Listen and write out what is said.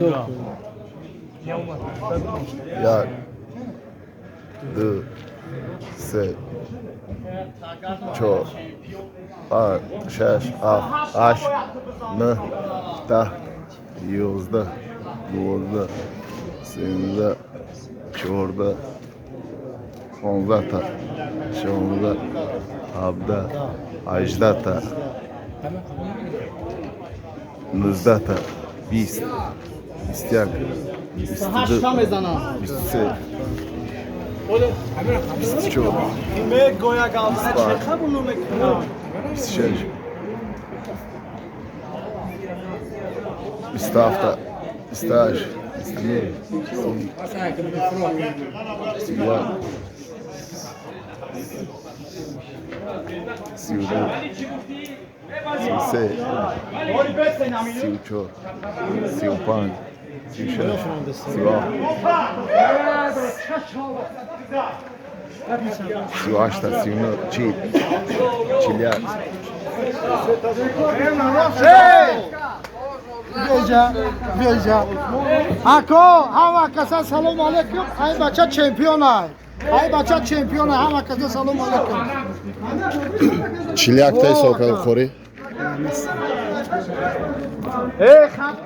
Як, ду, се, чор, панҷ, шаш, ҳафт, ҳашт, нӯҳ, 10, 11, 12, 13, 14, 15та, 16, 17, 18та, 19та, 20, 21, 22, 23, 24, 25, 26, 27та, 28, 29, 31, 32, 33, 34, 35, 36, 37, 38та, 39, 40, 41. Бежа, бежа. Ако, ҳама каса салом алейкум. Ай бача чемпион ай. Ай бача чемпион ай. Ҳама каса салом алейкум. 41та ҳисоб кардам, қорӣ. Э, хат.